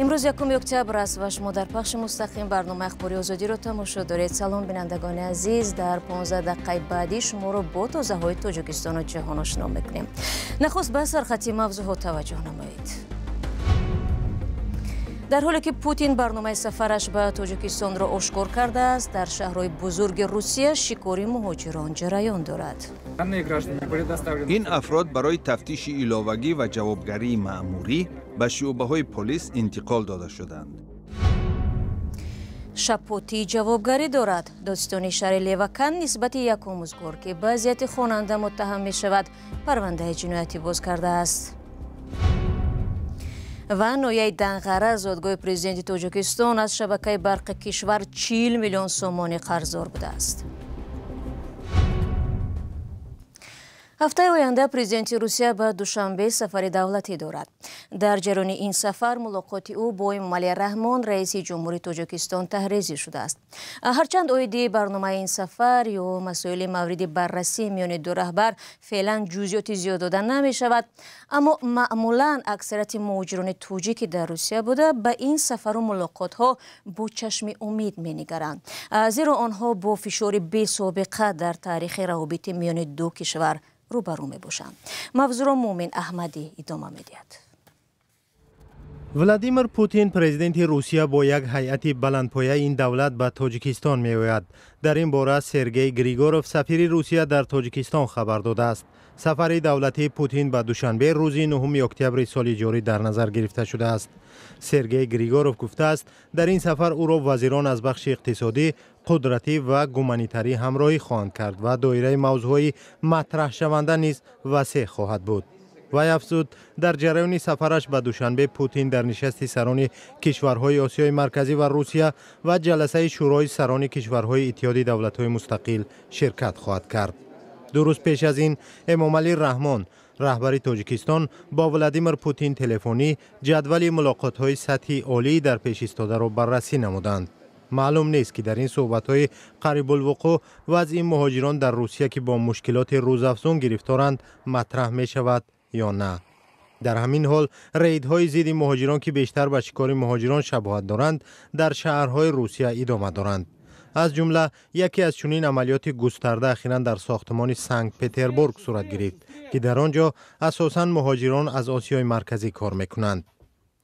Имрӯз 1 октябр аст ва шумо дар пахши мустақим барномаи Ахбори Озодиро тамошо доред. Салом, бинандагони азиз. Дар 15 дақиқаи баъдӣ шуморо бо тозаҳои Тоҷикистону ҷаҳон ошно мекунем. Нахуст ба сархати мавзӯъҳо таваҷҷӯҳ намоед. Дар ҳоле ки Путин барномаи сафараш ба Тоҷикистонро ошкор кардааст, дар шаҳрҳои бузурги Русия шикори муҳоҷирон ҷараён дорад. Ин афрод барои тафтиши иловагӣ ва ҷавобгарии маъмурӣ ба шӯъбаҳои полис интиқол дода шуданд. Шапотӣ ҷавобгарӣ дорад. Додситони шаҳри Левакан нисбати як омӯзгор, ки ба азияти хонанда муттаҳам мешавад, парвандаи ҷиноятӣ боз кардааст. Ва ноҳияи Данғара, зодгоҳи президенти Тоҷикистон, аз шабакаи барқи кишвар 40 миллион сомонӣ қарздор будааст. Ҳафтаи оянда президенти Русия ба Душанбе сафари давлатӣ дорад. Дар ҷараёни ин сафар мулоқоти ӯ бо Эмомалӣ Раҳмон, раиси ҷумҳури Тоҷикистон, таҳрезӣ шудааст. Ҳарчанд оиди барномаи ин сафар ё масоили мавриди баррасӣ миёни ду раҳбар феълан ҷузъиёти зиёд дода намешавад, аммо маъмулан аксарияти муҳоҷирони тоҷикӣ дар Русия буда ба ин сафару мулоқотҳо бо чашми умед менигаранд, зеро онҳо бо фишори бесобиқа дар таърихи равобити миёни ду кишвар рӯбарӯ мебошанд. Мавзӯъро Муъмин Аҳмадӣ идома медиҳад. Владимир Путин, президенти Русия, бо як ҳайати баландпояи ин давлат ба Тоҷикистон меояд. Дар ин бора Сергей Григоров, сафири Русия дар Тоҷикистон, хабар додааст. Сафари давлатии Путин ба Душанбе рӯзи 9 октябри соли ҷорӣ дар назар гирифта шудааст. Сергей Григоров гуфтааст, дар ин сафар ӯро вазирон аз бахши иқтисодӣ, қудратӣ ва гуманитарӣ ҳамроҳӣ хоҳанд кард ва доираи мавзӯъҳои матраҳшаванда низ васеъ хоҳад буд. Вай афзуд, дар ҷараёни сафараш ба Душанбе Путин дар нишасти сарони кишварҳои Осиёи Марказӣ ва Русия ва ҷаласаи Шӯрои сарони кишварҳои Иттиҳоди давлатҳои мустақил ширкат хоҳад кард. Ду рӯз пеш аз ин Эмомалӣ Раҳмон, раҳбари Тоҷикистон, бо Владимир Путин телефонӣ ҷадвали мулоқотҳои сатҳи олии дар пеш истодаро баррасӣ намуданд. Маълум нест, ки дар ин суҳбатҳои қарибулвуқӯъ вазъи муҳоҷирон дар Русия, ки бо мушкилоти рӯзафзун гирифторанд, матраҳ мешавад ё на. Дар ҳамин ҳол рейдҳои зидди муҳоҷирон, ки бештар ба шикори муҳоҷирон шабоҳат доранд, дар шаҳрҳои Русия идома доранд. Аз ҷумла яке аз чунин амалиёти густарда ахиран дар сохтмони Санкт-Петербург сурат гирифт, ки дар он ҷо асосан муҳоҷирон аз Осиёи Марказӣ кор мекунанд.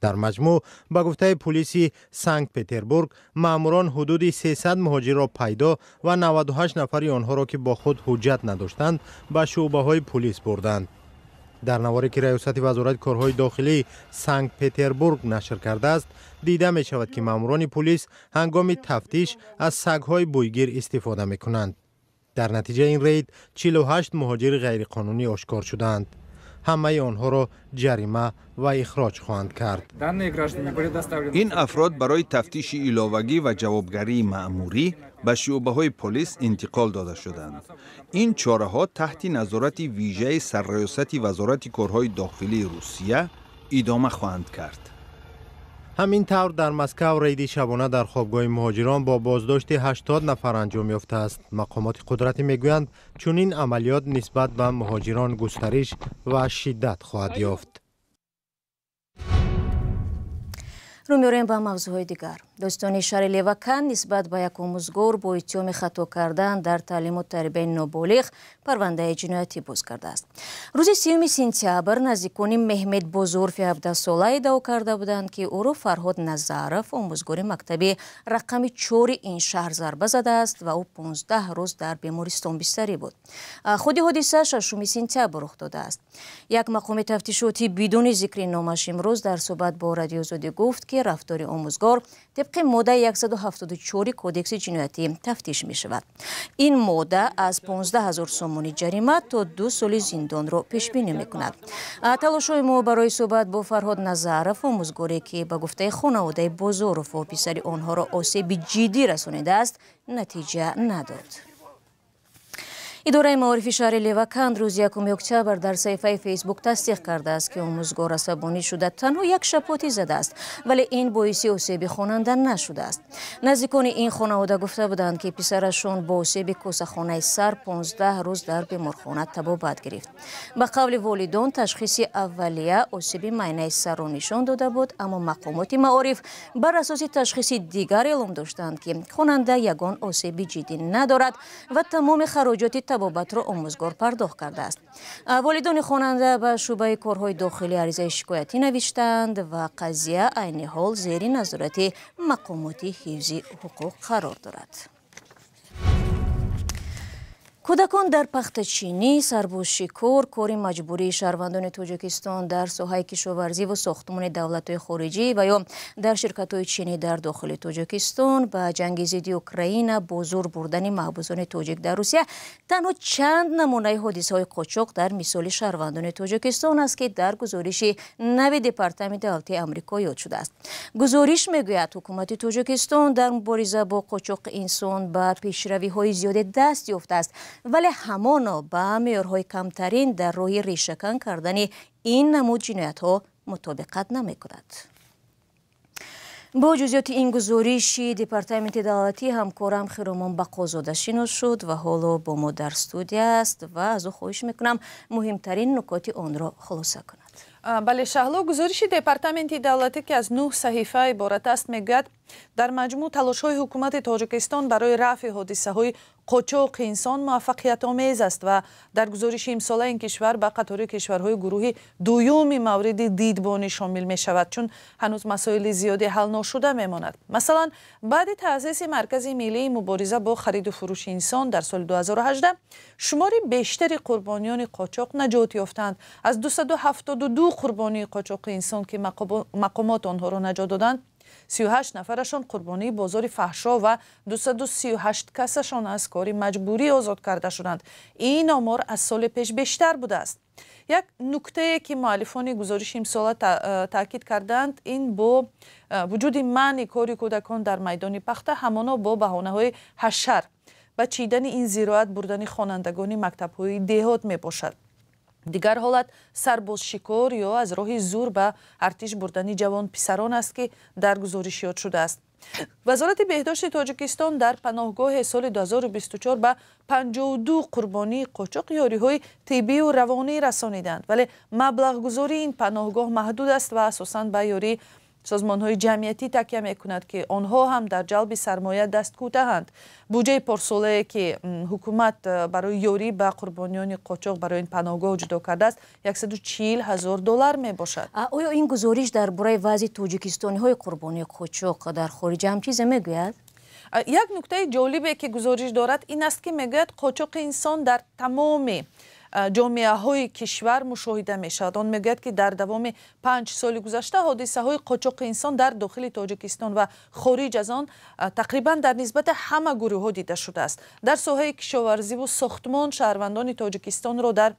Дар маҷмӯъ, ба гуфтаи пулиси Санкт-Петербург, маъмурон ҳудуди 300 муҳоҷирро пайдо ва 98 нафари онҳоро, ки бо худ ҳуҷҷат надоштанд, ба шӯъбаҳои пулис бурданд. Дар наворе, ки раёсати вазорати корҳои дохилии Санкт-Петербург нашр кардааст, дида мешавад, ки маъмурони пулис ҳангоми тафтиш аз сагҳои бӯйгир истифода мекунанд. Дар натиҷаи ин рейд 48 муҳоҷири ғайриқонунӣ ошкор шудаанд. Ҳамаи онҳоро ҷарима ва ихроҷ хоҳанд кард. Ин афрод барои тафтиши иловагӣ ва ҷавобгарии маъмурӣ ба шӯъбаҳои полис интиқол дода шуданд. Ин чораҳо таҳти назорати вижаи сарраёсати вазорати корҳои дохилии Русия идома хоҳанд кард. Ҳамин тавр, дар Москав рейди шабона дар хобгоҳи муҳоҷирон бо боздошти 80 нафар анҷом ёфтааст. Мақомоти қудратӣ мегӯянд, чунин амалиёт нисбат ба муҳоҷирон густариш ва шиддат хоҳад ёфт. Рӯ меорем ба мавзӯъҳои дигар. Додситони шаҳри Левакан нисбат ба як омӯзгор бо иттиҳоми хато кардан дар таълиму тарбияи ноболиғ парвандаи ҷиноятӣ боз кардааст. Рӯзи 3 сентябр наздикони Меҳмед Бозорфи 17-сола иддао карда буданд, ки ӯро Фарҳод Назаров, омӯзгори мактаби рақами 4 ин шаҳр, зарба задааст ва ӯ 15 рӯз дар бемористон бистарӣ буд. Худи ҳодиса 6 сентябр рух додааст. Як мақоми тафтишотӣ бидуни зикри номаш имрӯз дар суҳбат бо Радиои Озодӣ гуфт, ки рафтори омӯзгор тибқи моддаи 174 кодекси ҷиноятӣ тафтиш мешавад. Ин модда аз 15 000 сомонӣ ҷарима то 2 соли зиндонро пешбинӣ мекунад. Талошҳои мо барои суҳбат бо Фарҳод Назаров, омӯзгоре ки ба гуфтаи хонаводаи Бозоров писари онҳоро осеби ҷиддӣ расонидааст, натиҷа надод. Идораи маорифи шаҳри Леваканд рӯзи 1 октябр дар саҳифаи Фейсбук тасдиқ кардааст, ки омӯзгор асабонӣ шуда танҳо як шапотӣ задааст, вале ин боиси осеби хонанда нашудааст. Наздикони ин хонавода гуфта буданд, ки писарашон бо осеби косахонаи сар 15 рӯз дар беморхона табобат гирифт. Ба қавли волидон, ташхиси аввалия осеби майнаи сарро нишон дода буд, аммо мақомоти маориф бар асоси ташхиси дигар эълом доштанд, ки хонанда ягон осеби ҷиддӣ надорад ва тамоми хароҷоти табобатро омӯзгор пардохт кардааст. Волидони хонанда ба шӯъбаи корҳои дохилӣ аризаи шикоятӣ навиштаанд ва қазия айни ҳол зери назорати мақомоти ҳифзи ҳуқуқ қарор дорад. Кӯдакон дар пахтачинӣ, сарбозшикор, кори маҷбурии шаҳрвандони Тоҷикистон дар соҳаи кишоварзӣ ва сохтмони давлатҳои хориҷӣ ва ё дар ширкатҳои чинӣ дар дохили Тоҷикистон, ба ҷанги зидди Украина бо зур бурдани маҳбусони тоҷик дар Русия танҳо чанд намунаи ҳодисаҳои қочоқ дар мисоли шаҳрвандони Тоҷикистон аст, ки дар гузориши нави Департаменти давлатии Амрико ёд шудааст. Гузориш мегӯяд, ҳукумати Тоҷикистон дар мубориза бо қочоқи инсон ба пешравиҳои зиёде даст ёфтааст, вале ҳамоно ба меъёрҳои камтарин дар роҳи решакан кардани ин намуд ҷиноятҳо мутобиқат намекунад. Бо ҷузъиёти ин гузориши Департаменти давлатӣ ҳамкорам Хиромон Бақозода шинос шуд ва ҳоло бо мо дар студия аст ва аз ӯ хоҳиш мекунам муҳимтарин нукоти онро хулоса кунад. Бале, Шаҳло, гузориши Департаменти давлатӣ, ки аз 9 саҳифа иборат аст, мегӯяд, дар маҷмӯъ талошҳои ҳукумати Тоҷикистон барои рафъи ҳодисаҳои қочоқи инсон муваффақиятомез аст ва дар гузориши имсола ин кишвар ба қатори кишварҳои гурӯҳи дуюми мавриди дидбонӣ шомил мешавад, чун ҳанӯз масоили зиёде ҳал ношуда мемонад. Масалан, баъди таъсиси Маркази миллии мубориза бо хариду фурӯши инсон дар соли 2018 шумори бештари қурбониёни қочоқ наҷот ёфтанд. Аз 272 қурбонии қочоқи инсон, ки мақомот онҳоро наҷот доданд, 38 нафарашон қурбонии бозори фаҳшо ва 238 касашон аз кори маҷбурӣ озод карда шуданд. Ин омор аз соли пеш бештар будааст. Як нуктае, ки муаллифони гузориши имсола таъкид карданд, ин бо вуҷуди манъи кори кӯдакон дар майдони пахта, ҳамоно бо баҳонаҳои ҳашар ба чидани ин зироат бурдани хонандагони мактабҳои деҳот мебошад. Дигар ҳолат сарбозшикор ё аз роҳи зур ба артиш бурдани ҷавонписарон аст, ки дар гузориш ёд шудааст. Вазорати беҳдошти Тоҷикистон дар паноҳгоҳи соли 2024 ба 52 қурбонии қочоқ ёриҳои тиббию равонӣ расониданд, вале маблағгузории ин паноҳгоҳ маҳдуд аст ва асосан ба ёрии созмонҳои ҷамъиятӣ такя мекунад, ки онҳо ҳам дар ҷалби сармоя дасткӯтаҳанд. Буҷаи порсолае, ки ҳукумат барои ёрӣ ба қурбониёни қочоқ барои ин паноҳгоҳ ҷудо кардааст, 140 ҳазор доллар мебошад. Оё ин гузориш дар бораи вазъи тоҷикистониҳои қурбонии қочоқ дар хориҷа ҳам чизе мегӯяд? Як нуктаи ҷолибе, ки гузориш дорад, ин аст, ки мегӯяд, қочоқи инсон дар тамоми ҷомеаҳои кишвар мушоҳида мешавад. Он мегӯяд, ки дар давоми 5 соли гузашта ҳодисаҳои қочоқи инсон дар дохили Тоҷикистон ва хориҷ аз он тақрибан дар нисбати ҳама гурӯҳҳо дида шудааст. Дар соҳаи кишоварзиву сохтмон шаҳрвандони Тоҷикистонро дар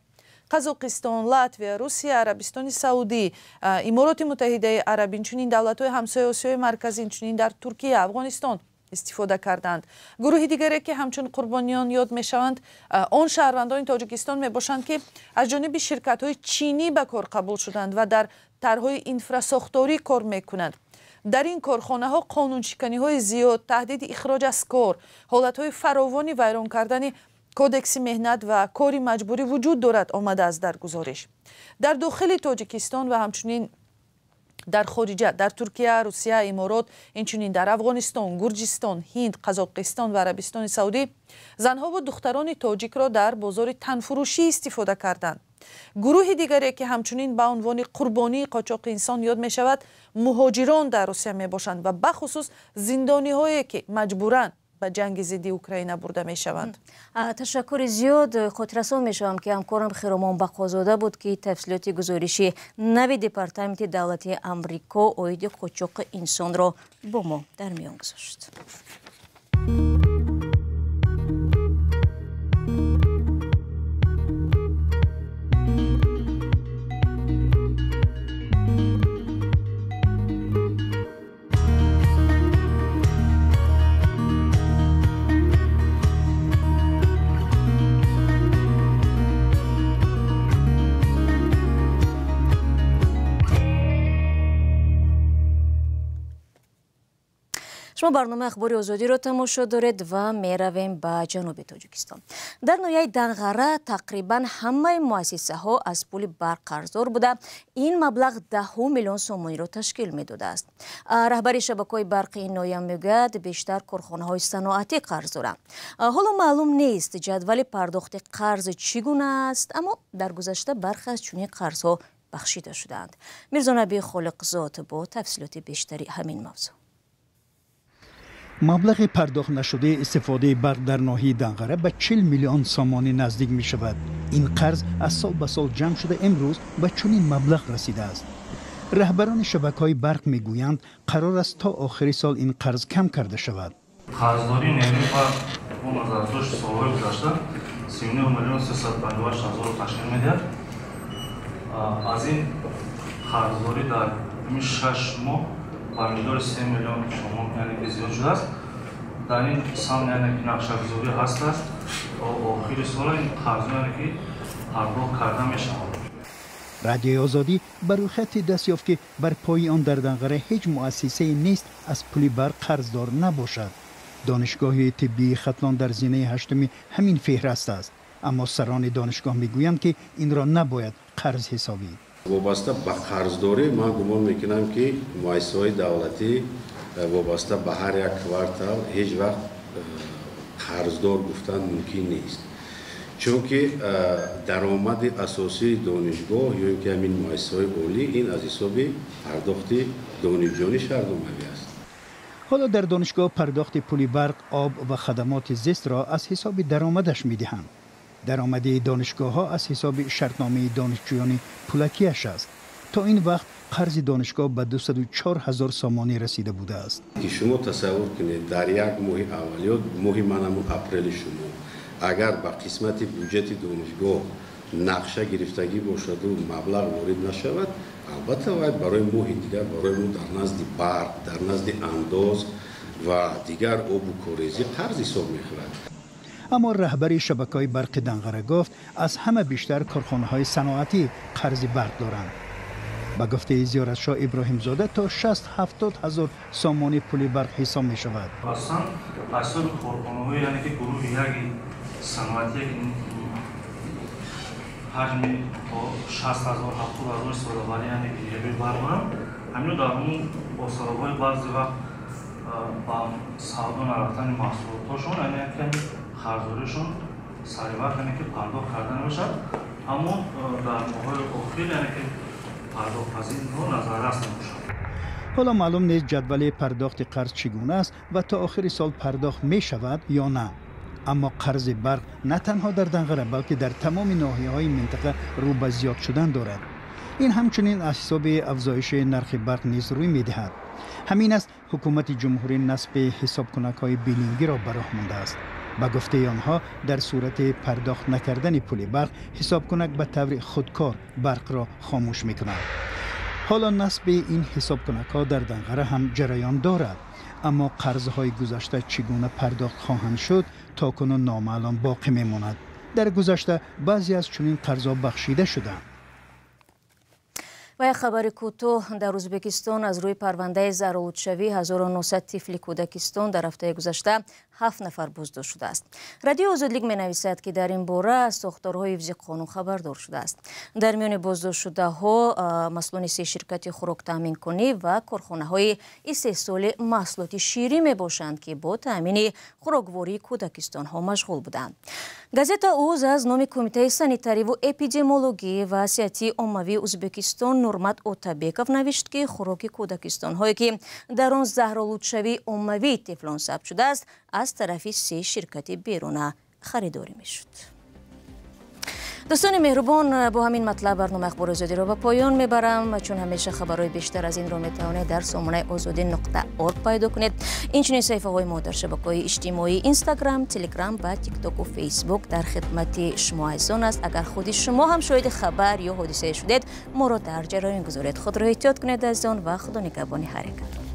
Қазоқистон, Латвия, Русия, Арабистони Саудӣ, Имороти Муттаҳидаи Араб, инчунин давлатҳои ҳамсояи Осиёи Марказӣ, инчунин дар Туркия, Афғонистон истифода карданд. Гурӯҳи дигаре, ки ҳамчун қурбониён ёд мешаванд, он шаҳрвандони Тоҷикистон мебошанд, ки аз ҷониби ширкатҳои чинӣ ба кор қабул шуданд ва дар тарҳҳои инфрасохторӣ кор мекунанд. Дар ин корхонаҳо қонуншиканиҳои зиёд, таҳдиди ихроҷ аз кор, ҳолатҳои фаровони вайрон кардани кодекси меҳнат ва кори маҷбурӣ вуҷуд дорад, омадааст дар гузориш. Дар дохили Тоҷикистон ва ҳамчунин дар хориҷа, дар Туркия, Русия, Иморот, инчунин дар Афғонистон, Гурҷистон, Ҳинд, Қазоқистон ва Арабистони Саудӣ занҳову духтарони тоҷикро дар бозори танфурӯшӣ истифода карданд. Гурӯҳи дигаре, ки ҳамчунин ба унвони қурбонии қочоқи инсон ёд мешавад, муҳоҷирон дар Русия мебошанд ва бахусус зиндониҳое, ки маҷбуран ба ҷанги зидди Украина бурда мешаванд. Ташаккури зиёд. Хотиррасон мешавам, ки ҳамкорам Хиромон Бақозода буд, ки тафсилоти гузориши нави Департаменти давлатии Амрико оиди қочоқи инсонро бо мо дар миён гузошт. Шумо барномаи Ахбори Озодиро тамошо доред ва меравем ба ҷануби Тоҷикистон. Дар ноҳияи Данғара тақрибан ҳамаи муассисаҳо аз пули барқ қарздор буда, ин маблағ 10 миллион сомониро ташкил медодааст. Раҳбари шабакаҳои барқи ин ноҳия мегӯяд, бештар корхонаҳои саноатӣ қарз доранд. Ҳоло маълум нест ҷадвали пардохти қарз чӣ гуна аст, аммо дар гузашта бархе аз чунин қарзҳо бахшида шудаанд. Мирзонаби Холиқзод бо тафсилоти бештари ҳамин мавзӯъ. Маблағи пардохт нашудаи истифодаи барқ дар ноҳияи Данғара ба 40 миллион сомонӣ наздик мешавад. Ин қарз аз сол ба сол ҷамъ шуда имрӯз ба чунин маблағ расидааст. Раҳбарони шабакаҳои барқ мегӯянд, қарор аст то охири сол ин қарз кам карда шавад. Қарздории нерӯи барқ бо назардошти солҳои гузашта 39 миллион 358 ҳазорро ташкил медиҳад. Аз ин қарздорӣ дар ҳамин 6 моҳ ба миқдори 3 миллион сомон, яъне ки зиёд шудааст. Дар ин самт, яъне ки нақшагузорӣ ҳаст аст, то охири сол ин қарзҳо, яъне ки пардохт карда мешавад. Радиои Озодӣ ба рӯйхате даст ёфт, ки бар пои он дар Данғара ҳеҷ муассисае нест аз пули барқ қарздор набошад. Донишгоҳи тиббии Хатлон дар зинаи ҳаштуми ҳамин феҳраст аст, аммо сарони донишгоҳ мегӯянд, ки инро набояд қарз ҳисобид. Вобаста ба қарздорӣ ман гумон мекунам, ки муассисаҳои давлатӣ вобаста ба ҳар як квартал ҳеҷ вақт қарздор гуфтан мумкин нест, чунки даромади асосии донишгоҳ ё ин ки ҳамин муассисаҳои олӣ ин аз ҳисоби пардохти донишҷӯёни шаҳрномавӣ аст. Ҳоло дар донишгоҳ пардохти пули барқ, об ва хадамоти зистро аз ҳисоби даромадаш медиҳанд. Даромади донишгоҳҳо аз ҳисоби шартномаи донишҷӯёни пулакиаш аст. То ин вақт қарзи донишгоҳ ба 204 ҳазор сомонӣ расида будааст. Ки шумо тасаввур кунед, дар як моҳи аввалиёт, моҳи манамун апрели, шумо агар ба қисмати бюҷети донишгоҳ нақша гирифтагӣ бошаду маблағ ворид нашавад, албатта вай барои моҳи дигар барои мо дар назди барқ, дар назди андоз ва дигар обу корезӣ қарз ҳисоб мехӯрад. Аммо раҳбари шабакаҳои барқи Данғара гуфт, аз ҳама бештар корхонаҳои саноатӣ қарзи барқ доранд. Ба гуфтаи Зиёратшоҳ Иброҳимзода, то 60-70 ҳазор сомонӣ пули барқ ҳисоб мешавад. Асосан аз ҳисоби корхонаҳои, яъне ки гурӯҳи яки саноатие, ки ҳаҷми то 60 ҳазор, 70 ҳазор истифодабарӣ, яъне ки нерӯи барқ доранд, ҳамино дар умум бо сабабҳои баъзе вақт ба савдо нарафтани маҳсулотҳошон, яъне ки қарздоришон саривақт, яъне ки пардохт карда намешавад. Аммо дар моҳҳои охир, яъне ки пардохтпазирҳо назаррас мебошанд. Ҳоло маълум нест ҷадвали пардохти қарз чӣ гуна аст ва то охири сол пардохт мешавад ё на. Аммо қарзи барқ на танҳо дар Данғара, балки дар тамоми ноҳияҳои минтақа рӯ ба зиёд шудан дорад. Ин ҳамчунин аз ҳисоби афзоиши нархи барқ низ рӯй медиҳад. Ҳамин аст, ҳукумати ҷумҳурӣ насби ҳисобкунакҳои билингиро ба роҳ мондааст. Ба гуфтаи онҳо, дар сурати пардохт накардани пули барқ, ҳисобкунак ба таври худкор барқро хомӯш мекунад. Ҳоло насби ин ҳисобкунакҳо дар Данғара ҳам ҷараён дорад, аммо қарзҳои гузашта чӣ гуна пардохт хоҳанд шуд, то кунун номаълум боқӣ мемонад. Дар гузашта баъзе аз чунин қарзҳо бахшида шуданд. Ва як хабари кӯтоҳ. Дар Ӯзбекистон аз рӯи парвандаи заҳролудшавии 1900 тифли кӯдакистон дар ҳафтаи гузашта 7 нафар боздошт шудааст. Радиои Озодлик менависад, ки дар ин бора аз сохторҳои ҳифзи қонун хабардор шудааст. Дар миёни боздоштшудаҳо масъулони се ширкати хӯроктаъминкунӣ ва корхонаҳои истеҳсоли маҳсулоти ширӣ мебошанд, ки бо таъмини хӯроквории кӯдакистонҳо машғул буданд. Газета Уз аз номи Кумитаи санитариву эпидемиологӣ ва сиҳатии оммавии Ӯзбекистон Нурмат Отабеков навишт, ки хӯроки кӯдакистонҳое, ки дар он заҳролудшавии оммавии тифлон сабт шудааст, аз тарафи се ширкати беруна харидорӣ мешуд. Дӯстони меҳрубон, бо ҳамин матлаб барномаи Ахбори Озодиро ба поён мебарам. Чун ҳамеша хабарҳои бештар аз инро метавонед дар сомонаи озодӣ.орг пайдо кунед. Инчунин саҳифаҳои мо дар шабакаҳои иҷтимоӣ Инстаграм, Телеграм ва Тиктоку Фейсбук дар хидмати шумо азизон аст. Агар худи шумо ҳам шоҳиди хабар ё ҳодисае шудед, моро дар ҷараён гузоред. Худро эҳтиёт кунед, азизон, ва худо нигаҳбони ҳар як.